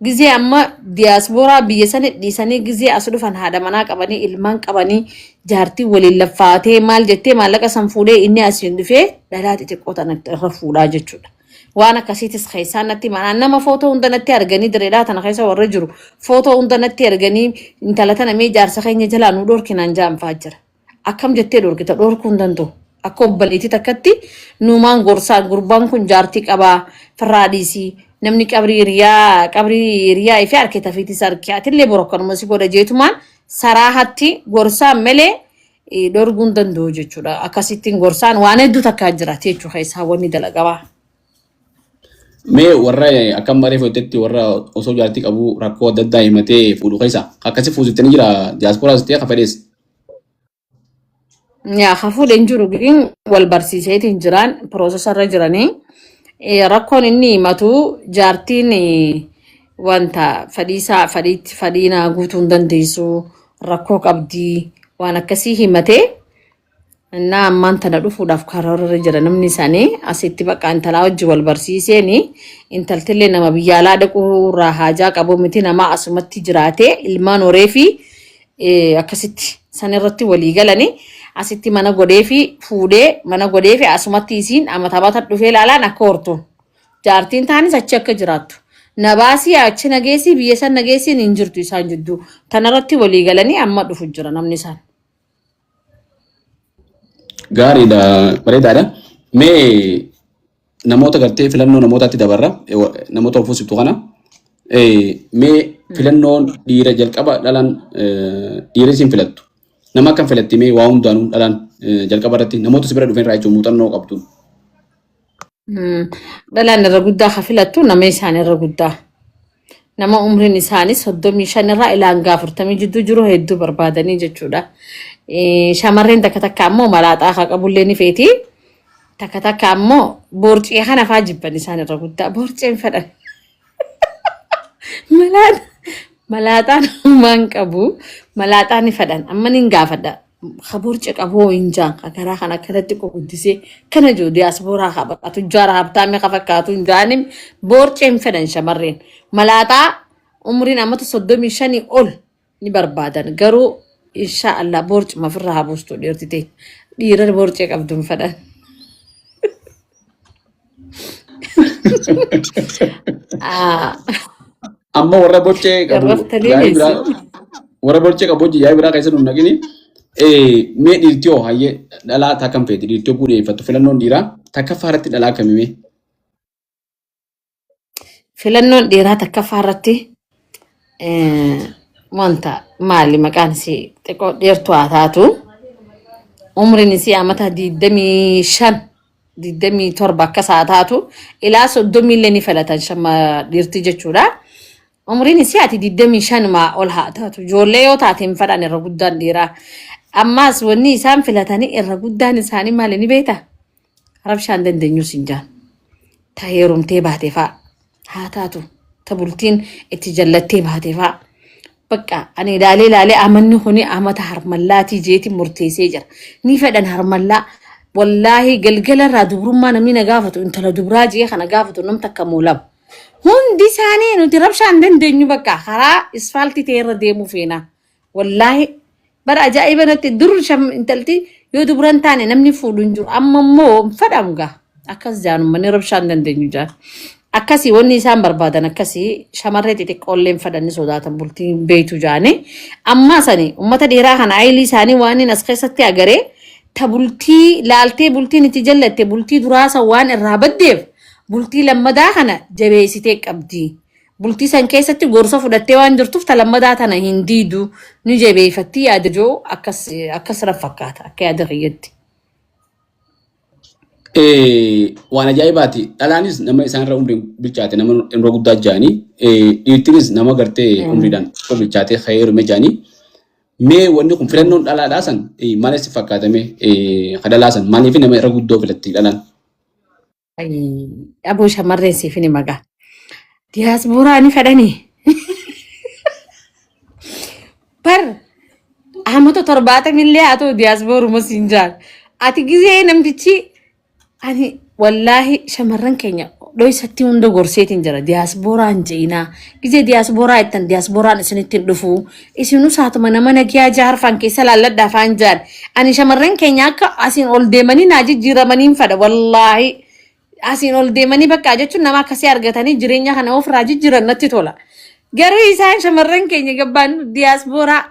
Gizee amma diyaaspooraa biyya sana dhiisanii gizee as dhufan, haadha manaa qabanii, ilmaan qabanii, jaartii waliin laffaatee maal jettee maallaqa san fuudhee inni asiin dhufee dhalaa xixiqqoo tana irra fuudhaa jechuudha. Waan akkasiitis keessaan natti manaan nama footoo hunda natti arganii, direedhaa tana keessa warra jiru footoo hunda natti arganii, intala tana mee jaarsa keenya jalaa nu dhorkinaan jaanfaa jira. Akkam jettee dhorkita? Dhorkuu hin danda'u. Akka obboleettii takkatti nuumaan gorsaan, gurbaan kun jaartii qabaa, firraa dhiisii, namni qabrii hiriyaa fi harkee tafiitis harkee atillee boru akkanuma si godha jeetumaan saraahatti gorsaan malee dhorkuu hin danda'u jechuudha. Akkasittiin gorsaan waan hedduu takkaa jira jechuudha keessaa wanni dalagamaa. Mee warra akkam baree fudhatetti warra osoo jaartii qabu rakkoo adda addaa himatee fuudhu keessa akkasi fuusiftanii jira, diyaasporaas ta'e ka fedhees? Yaa, hafuudhe hin jiru, gin wal barsiiseetiin jiraan, processarra jiranii. Rakkoon inni himatu jaartiin wanta fedhiisaa fedhiitti fedhii naa guutuu hin dandeessu, rakkoo qabdii, waan akkasii himatee. Innaa ammaan tana dhufuudhaaf karoorra jira namni isaanii asitti, bakka intalaa wajji wal barsiiseeni, intaltillee nama biyya alaa dhaquu irraa haajaa qabu miti, nama asumatti jiraatee ilmaan horee fi akkasitti san irratti walii galanii asitti mana godhee fi fuudhee, mana godhee fi asumatti isiin amata amata dhufee ilaalaan akka hortu. Jaartiin taanis achi akka jiraattu. Nabaasii achi nageessii, biyya san nageessiin hin jirtu isaan jidduu. Tanarratti walii galanii amma dhufu jira namni isaan. Gaariidha, bareedaadha. Mee namoota gartee filannoo namootaatti dabarra, namoota of fuusiftu kana. Mee filannoon dhiira jalqaba dhalan dhiira isin filattu. Nama akkam filatti mee waa hundaanuu dhalaan jalqaba irratti namoota si bira dhufeen irraa jechuun muuxannoo qabduun. Dhalaan irra guddaa ka filattu nama isaan irra guddaa. Nama umriin isaanii 35 irraa ilaa hanga 40 jidduu jiru hedduu barbaadanii jechuudha. Shamarreen takka takka ammoo malaaxaa ka qabullee ni feeti. Takka takka ammoo boorcii kana faa jibban isaan irra guddaa. Boorceen fedhan. Malaaxa malaaxaan homaan qabu malaaxaa ni fedhan. Amma nin gaafadha. Ka boorcee qabu hoo hin jaan ka garaa kana akkanatti guddisee kana jiru diyaaspooraa ka bakka tujjaara habtaamii ka fakkaatu hin jaanim boorcee hin fedhan shamarreen. Malaaxaa umriin ammata 35 ol ni barbaadan garuu insha Allah boorcuma ofirraa haa buustu dhiirti ta'e dhiira boorcee qabdu hin fedhan. Ah, Amma warra borcee qabu Garraftanii yaa'ii biraa geessu. warra borcee qabu hojii yaa'ii biraa keessa nu naqini. Mee dhiirtii hoo hayyee dhalaa takkam feeti dhiirtii hogguu dhiyeeffattu filannoon dhiiraa takkaffaa irratti dhalaa akkamii mee? Filannoon dhiiraa takkaffaa irratti wanta maali maqaan isii xiqqoo dheertuu haa taatu umriin isii amata 25 27 akkas haa taatu ilaa 30 illee ni filatan shamma dhiirti jechuudha. Umriin isii ati 25 maa ol haa taatu ijoollee yoo taate hin fadhan irra guddaan dhiiraa. Ammaas wanni isaan filatanii irra guddaan isaanii maali ni beektaa? Rabshaan dandeenyus hin jaan. Ta heerumtee baate fa'a haa taatu. Ta bultiin itti jallattee baate fa'a. Bakka ani ilaalee ilaalee amanni kuni amata harmallaatii jeeti murteessee jira. Ni fedhan harmallaa. Wallaahi galgala irraa dubrummaa namni na gaafatu intala dubraa jee kana gaafatu nam takka moo lama. Hundi isaanii nuti rabshaa hin dandeenyu bakka karaa isfaaltii ta'e irra deemuu feena. Wallaahi bara ajaa'iba natti dur sham intalti yoo dubra hin taane namni fuudhu hin jiru amma immoo hin fedhamu gaa akkas jaanumma ni rabshaa hin dandeenyu jaan. Akkasii wanni isaan barbaadan akkasii shamarree xixiqqoollee hin fedhan ni sodaatan bultii hin beeytu jaanii. Ammaa sani ummata dhiiraa kana ayilii isaanii waan inni as keessatti agaree ta bultii laaltee bultiin itti jallatte bultii duraasa waan irraa baddeef bultii lammadaa kana jabeessitee qabdi. Bultii san keessatti gorsa fudhattee waan jirtuuf ta lammadaa tana hin diidu ni jabeeffatti yaada jiru akkas akkas na fakkaata akka yaada kiyyatti. Waan ajaa'ibaati. Dhalaanis nama isaanirra umriin bilchaate nama umrii guddaa jaanii dhiirtinis nama gartee umriidhaan xiqqoo bilchaatee ka'ee heerume jaanii. Mee wanni kun filannoon dhalaadhaa san maal si fakkaatame ka dhalaa san maaliif nama irra guddoo filatti dhalaan? Aboo shamarreen siif ni magaa. Diyaasbooraa ni fedhanii. Bar amata 70 illee haa ta'u diyaasbooruma siin jaan. Ati gizee namtichi ani wallaahi shamarran keenya dhoysatti hunda gorseetiin jira diyaasbooraan je'inaa. Gizee diyaasbooraa jettan diyaasbooraan isinitti hin dhufu. Isinuu saatuma nama nagiyaa jaarfaan keessa laalladhaa afaan jaan. Ani shamarran keenya akka asiin ol deemanii naa jijjiiramaniin fedha wallaahi. Asiin ol deemanii bakka jechuun nama akkasii argatanii jireenya kana ofirraa jijjiiran natti tola. Garuu isaan shamarran keenya gabbaan diyaasbooraa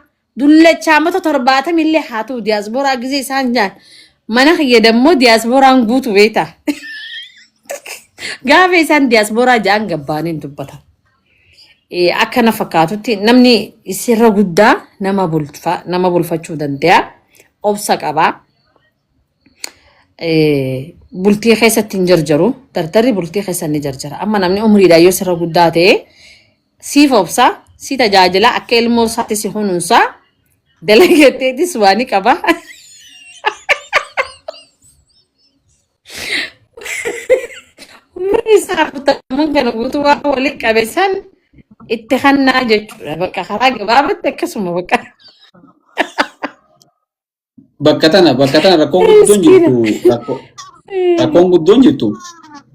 dullachaa amata 70 illee haa ta'u diyaasbooraa gizee isaan jaan mana kiyya dammoo diyaasbooraan guutu beekta. Gaafa isaan diyaasbooraa ja'an gabbaaniin dubbata. Akka na fakkaatutti namni isirra guddaa nama bulfa nama bulfachuu danda'a. Obsa qaba. Bultii keessatti hin jarjaru. Dardarri bultii keessa ni jarjara. Amma namni umriidhaan yoo sirra guddaa ta'e siif obsa, si tajaajila, akka ilmoo isaatti si kunuunsa, dalagatteetis waa ni qaba. Umrii isaa 40n kana guutuu waan waliin qabe san itti kannaa jechuudha. Bakka karaa gabaabatti akkasuma bakka. Bakka tana rakkoon guddoon Miskiina. jirtu rakkoon guddoon jirtu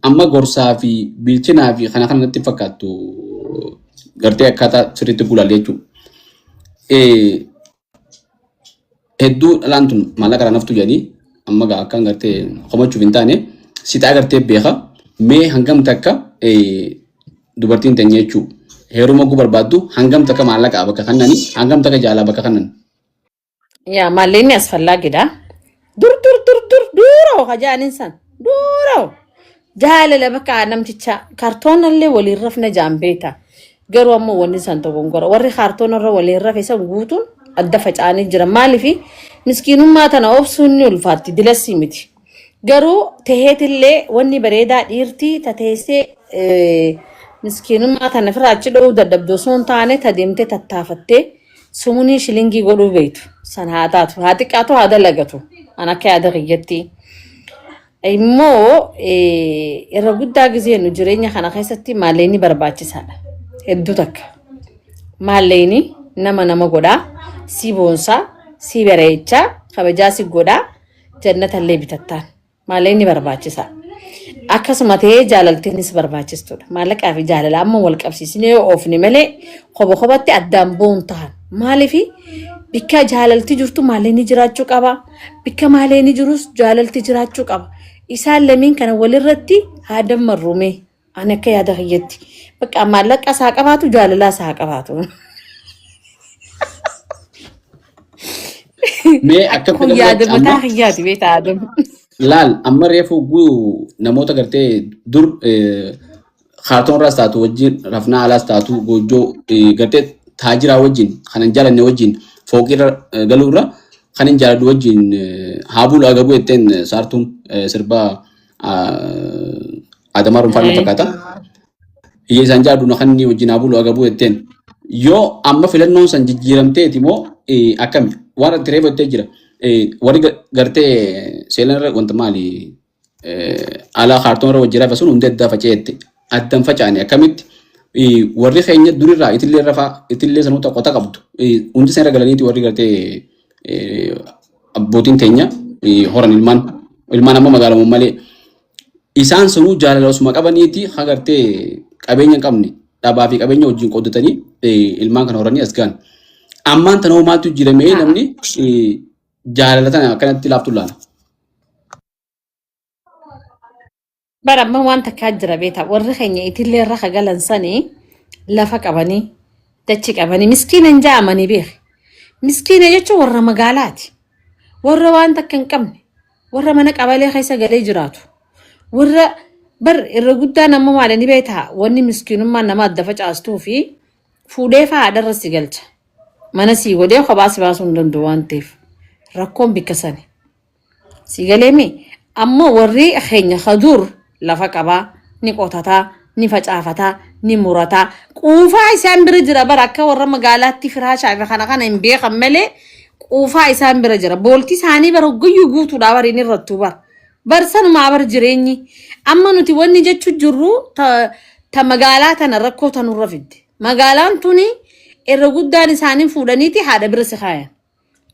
amma gorsaa fi bilchinaa fi kana kana natti fakkaattu gartee akkaataa sirriitti gulaalle jechuudha. Hedduu dhalaan tun maallaqa irraa naftu jedhanii amma gaa akkaan gartee komachuuf hin taane sixaa gartee beeka mee hangam takka dubartiin teenya jechuu heeruma guu barbaaddu hangam takka maallaqa bakka kannani hangam takka jaalaa bakka kannan. Yaa maalleenni as fallaagidha. Dur dur dur dur duuroo hajaanin san duuroo jaalala bakka namticha kaartoonallee waliin rafna jaan beekta. Garuu ammoo wanni san dogongora. Warri kaartoonarra waliin rafe san guutuun Adda faca'anii jiran. Maaliif miskiinummaa tana obsuun ni ulfaatti dilasii miti. Garuu taheetillee wanni bareedaa dhiirtii ta teessee miskiinummaa tana ofirraa achi dho'uu dadhabdu osoo hin taane ta deemtee tattaafattee sumunii shilingii godhuu beektu san haa taatu haa xiqqaatu haa dalagatu an akka yaada kiyyatti. Immoo irra guddaa gizee nu jireenya kana keessatti maallaqni barbaachisaadha. Hedduu takka. Maallaqni nama nama godhaa, si boonsaa, si bareechaa, kabajaa si godhaa, jannatallee bitattaan. Maallaqni barbaachisaa. Akkasuma ta'ee jaalaltiinis barbaachistuudha. Maallaqaa fi jaalala amma wal qabsiisnee yoo oofne malee koba kobatti addaan boon tahan. Maaliif bikka jaalalti jirtu maallaqni jiraachuu qaba. Bikka maallaqni jirus jaalalti jiraachuu qaba. Isaan lameen kana walirratti haa dammarru mee. Ani akka yaada kiyyatti. Bakka maallaqa isaa qabaatu jaalalaa isaa qabaatu. Mee akka Kun yaada filannootti amma mataa kiyyaati beektaa Adam. Laal amma reefu guu namoota gartee dur kaartoon irraas taatu wajjin rafnaa alaas taatu goojjoo gartee taajiraa wajjin kan hin jaalanne wajjin fooqirra galuurra kan hin jaaladhu wajjin haa bulu agabuu jetteen saartuun sirba Adamaa Runfaan na fakkaata. Hiyya isaan jaaladhu na kan inni wajjin haa bulu agabuu jetteen. Yoo amma filannoon san jijjiiramteeti moo akkami? Waan itti reefu jettee jira. Warri gartee seelan irra wanta maali alaa kaartoon irra wajjin rafe sun hundi addaa faca'eette. Addan faca'ani akkamitti warri keenya durirraa itillee rafaa itillee sanuu qota qabdu. Hundi isaan irra galaniiti warri gartee abbootiin teenya horan ilmaan ilmaan amma magaalamu malee isaan sunuu jaalala osuma qabaniiti hagartee qabeenya hin qabne dhabaa fi qabeenya wajjin qooddatanii ilmaan kana horanii as ga'an. Ammaan tana hoo maaltu jijjiirame namni jaalala tana akkanatti laaftu laala. Bara amma waan takkaa jira beektaa warri keenya itillee irra kagalan sanii lafa qabanii dachi qabanii miskiina hin ja'amanii beeki. Miskiina jechuun warra magaalaati. Warra waan takka hin qabne warra mana qabalee keessa galee jiraatu. Warra bar irra guddaan amma maali ni beektaa wanni miskiinummaan nama adda facaastuu fi fuudhee fa'aa haadharra si galcha. Mana sii godhee kophaa si baasuu hin danda'u waan ta'eef rakkoon bikka sani. Si galeemi ammoo warri keenya ka dur lafa qabaa ni qotataa ni facaafataa ni murataa quufaa isaan bira jira bara akka warra magaalaatti firaashaa fi kana kana hin beekan malee quufaa isaan bira jira boolti isaanii bara guyyuu guutuudhaa bari inni irrattuu bara bar sanumaa bar jireenyi amma nuti wanni jechuu jirru ta, ta magaalaa tana rakkoo tanurra fidde magaalaan tuni irra guddaan isaanii fuudhaniiti haadha bira si kaayan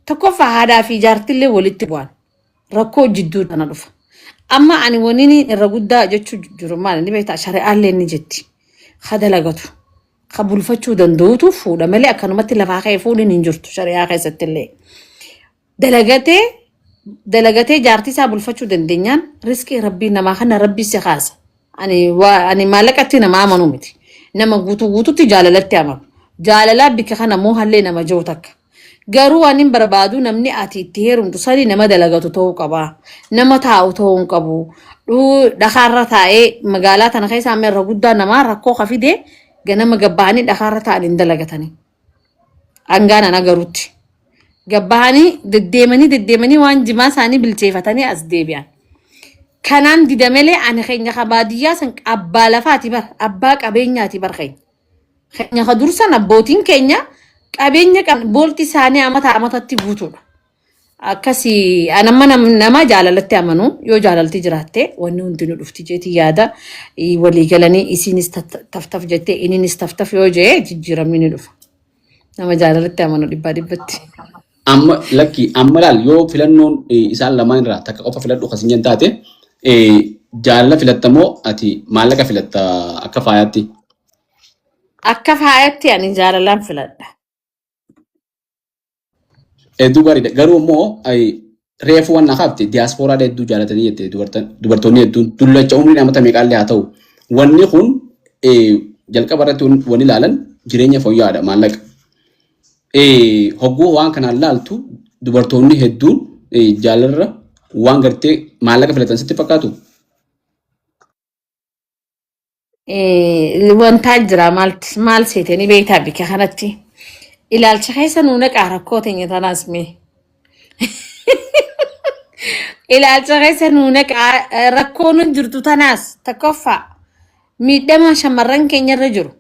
Tokkoffaa haadhaa fi jaartillee walitti bu'an. Rakkoo jidduu tana dhufa. Amma ani waniin irra guddaa jechuu jiru maali ni beektaa shari'aallee ni jetti. Ka dalagatu ka bulfachuu danda'utu fuudha malee akkanumatti lafaa ka'ee fuudhiin hin jirtu shari'aa keessatti illee. Dalagatee dalagatee jaartii isaa bulfachuu dandeenyaan riskii rabbii namaa kana rabbii si kaasa. Ani waa ani maallaqatti nama amanu miti. Nama guutuu guututti jaalalatti amanu. Jaalalaa bikka kana moo hallee nama jiru takka. Garuu waan hin barbaadu namni ati itti heerumtu sani nama dalagatu ta'uu qaba. Nama taa'u ta'uu hin qabu. Dhuu dhakaarra taa'ee magaalaa tana keessa amma irra guddaa namaa rakkoo ka fide ganama gabbahanii dhakaarra taa'an hin dalagatanii. Hangaan an agarutti. Gabbahanii deddeemanii deddeemanii waan jimaa isaanii bilcheeffatanii as deebi'an. Kanaan dida malee ani keenya ka baadiyyaa san abbaa lafaati bar abbaa qabeenyaati bar keenya. Keenya ka dursan abbootiin keenya qabeenya qaban boolti isaanii amata amatatti guutuudha. Akkasi an amma nama jaalalatti amanu yoo jaalalti jiraatte wanni hundi nu dhufti jeeti yaada walii galanii isiinis taftaf jettee ininis taftaf yoo jee jijjiiramni ni dhufa. Nama jaalalatti amanu dhibbaa dhibbatti. Amma lakki amma laal yoo filannoon isaan lamaan irraa takka qofa filadhu kan sin taate jaalala filatta moo ati maallaqa filatta akka faayaatti? Akka faayatti ani jaalalaan filadha. Hedduu gaariidha. Garuu immoo reefu waan na kaafte diyaaspooraa hedduu jaalatanii jette dubartoonni hedduun dullacha umriin amata meeqaallee haa ta'u. Wanni kun jalqaba irratti wanni ilaalan jireenya fooyya'aadha maallaqa. Hogguu waan kanaan laaltu dubartoonni hedduun jaalarra waan gartee maallaqa filatan sitti fakkaatu. Wantaa jira maal maal seetanii beektaa bikka kanatti. Ilaalcha keessa nuu naqaa rakkoo teenya tanaas mee. Ilaalcha keessa nuu naqaa rakkoo nu jirtu tanaas tokkoffaa miidhama shamarran keenya irra jiru.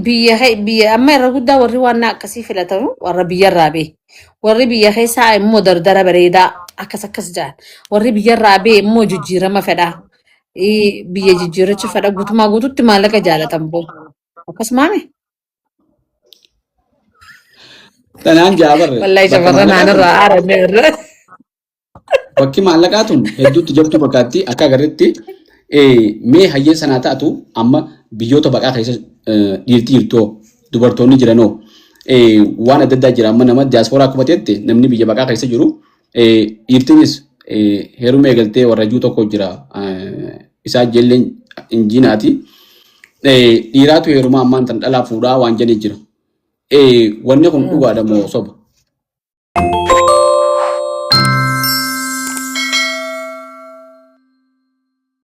Biyya biyya amma irra guddaa warri waan akkasii filatamu warra biyyarraa bee. Warri biyya keessaa immoo dardara bareedaa akkas akkas jedhan. Warri biyyarraa bee immoo jijjiirama fedhaa. Biyya jijjiirrachuu fedha guutumaa guututti maallaqa jaalatan boo. Akkasumaame. Tanaan jaabarre Wallahi bakka shamarran maallaqaa tun aanarraa aarame irra. Bakki maallaqaa tun hedduutti jabtuu fakkaatti akka agarretti mee hayyee sanaa taatu amma biyyoota baqaa keessa dhiirti jirtoo dubartoonni jiranoo waan adda addaa jira amma nama diyaaspooraa akkuma ta'etti namni biyya baqaa keessa jiru dhiirtinis heeruma eegaltee warra juu tokko jira isaa ijoolleen injiinaati dhiiraatu heerumaa ammaan tan dhalaa fuudhaa waan jedhee jira. Wanni kun dhugaadha moo soba?